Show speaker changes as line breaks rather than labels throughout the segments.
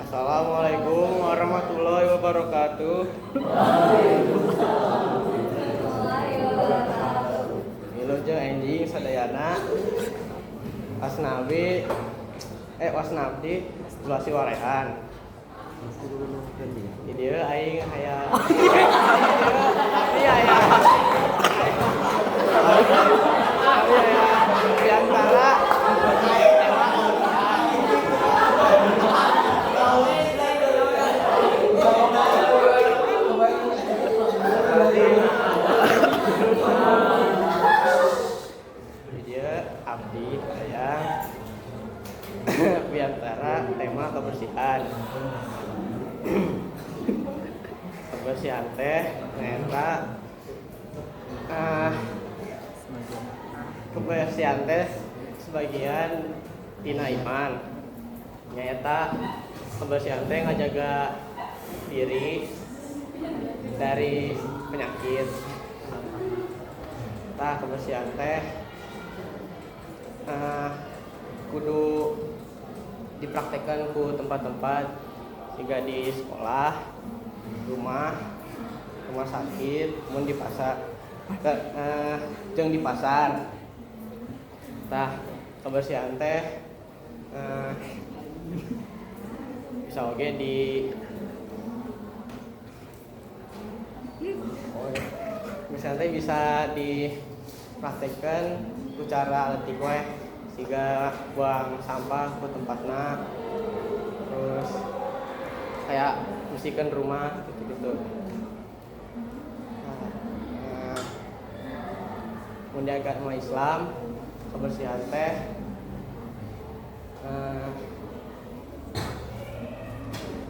Assalamualaikum warahmatullahi wabarakatuh. Wilujeng enjing sadayana. Asnawi wasna abdi Zulasi Warehan. Di dieu aing aya abdi aya abdi aya biantara tema kebersihan. Di dieu abdi hayang biantara tema kebersihan. Kebersihan teh nyaeta kebersihan teh sebagian tina iman. Nyaeta kebersihan teh ngajaga diri dari penyakit. Tah, kebersihan teh kudu dipraktekkan ku tempat-tempat jika di sekolah, rumah, rumah sakit, mun di pasar, jeung di pasar. Tah, kebersihan teh bisa oge di misalnya bisa dipraktekkan ku cara leutik we, siga buang sampah ke tempatna, terus kayak bersihkan rumah gitu-gitu. Nah, mun di agama Islam kebersihan teh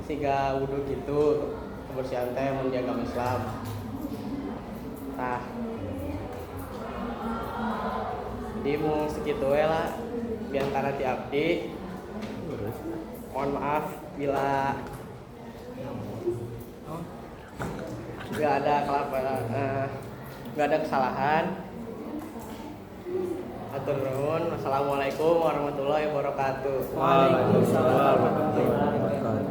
siga wudu gitu, kebersihan teh mun di agama Islam. Tah, jadi mau segitu we lah biantara ti abdi. Mohon maaf bila nggak ada nggak ada kesalahan. Hatur nuhun. Wassalamualaikum warahmatullahi wabarakatuh.
Waalaikumsalam warahmatullahi wabarakatuh.